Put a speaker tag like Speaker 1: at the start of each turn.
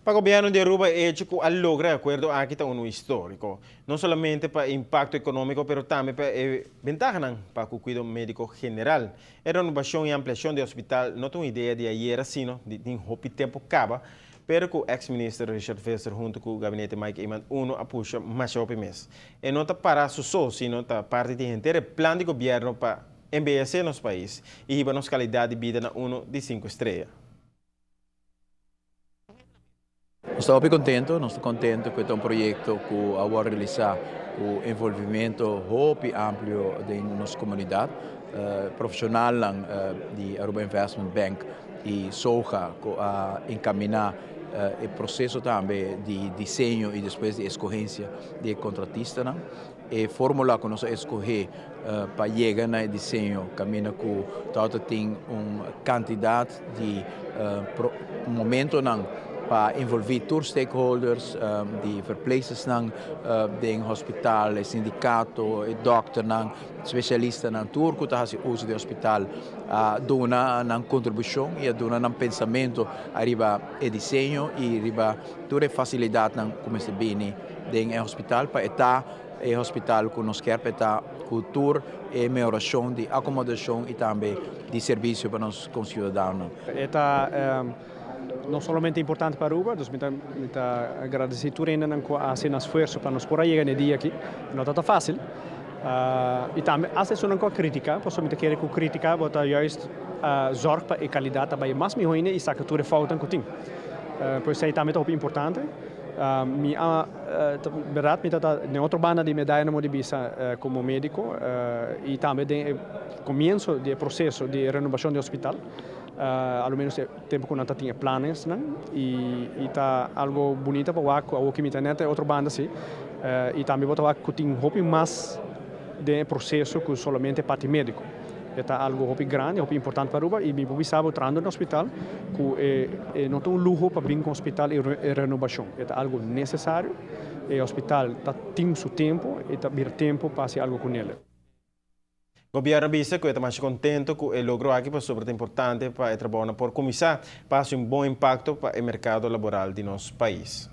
Speaker 1: Pa gobierno di Aruba e hecho cu a logra e acuerdo aki ta uno historico, no solamente pa e impacto economico pero tambe pa e bentahanan pa cu cuido medico general. E renovacion y ampliacion di hospital no ta un idea di ayera sino di tin hopi tempo caba, pero cu ex minister Richard Visser hunto cu gabinete Mike Eman I a pusha masha hopi mes. E no ta para su so sino ta parti di henter e plan di gobierno pa embeyece nos pais y hiba nos calidad di bida na uno di cinco estrella.
Speaker 2: Nos ta hopi contento, nos ta contento cu e ta un proyecto cu a worde realisa cu envolvimento hopi amplio den nos comunidad. Profesionalnan di Aruba Investment Bank y SOGA cu a encamina e proceso tambe di diseño y despues di escogencia di e contratistanan. E formula ku nos a eskohé pa yega na e diseño kaminda ku tabata tin un kantidat di momentonan pa envolví tur stakeholders di verpleegstersnan den hospital, e sindikato, e dòkternan, spesialistanan, tur ku ta hasi uso di hospital a duna nan kontribushon i a duna nan pensamentu ariba e diseño i riba tur e fasilidatnan ku mester bini den e hospital pa e ta e hospital ku nos kier pa e ta ku tur e mehorashon di akomodashon i tambe di servisio pa nos konsiudadanonan.
Speaker 3: E ta no solamente importante pa Aruba, dus mi ta mi ta agradeci tur hendenan ku a hasi nan esfuerso pa nos por a yega na e dia aki. No ta ta facil. I tambe hasta esunnan ku a critica, pasobra mi ta kere ku critica bo ta juist zorg pa e calidad ta bai mas miho hende i saka tur e foutnan ku tin. Pues esei tambe ta hopi importante. Mi a berdad mi ta ta den otro banda di medaya no di bisa como medico y tambe den e comienzo di e proceso di renovacion di hospital a lo menos e tempo cu nan ta tin e planesnan y ta algo bunita pa wak cu awoki mi ta net e otro banda si y tambe bo ta wak cu tin hopi mas den e proceso cu solamente e parti medico. E ta algo hopi grandi, hopi importante pa Aruba y mi por bisa bo trahando den hospital cu e no ta un luho pa bin cu hospital y e renovacion. E ta algo necesario. E hospital ta tin su tempo y ta bira tempo pa haci algo cu nele.
Speaker 1: Gobierno a bisa cu e ta masha contento cu e logro aki pasobra ta importante pa e trabounan por cuminsa pa haci un bon impacto pa e mercado laboral di nos pais.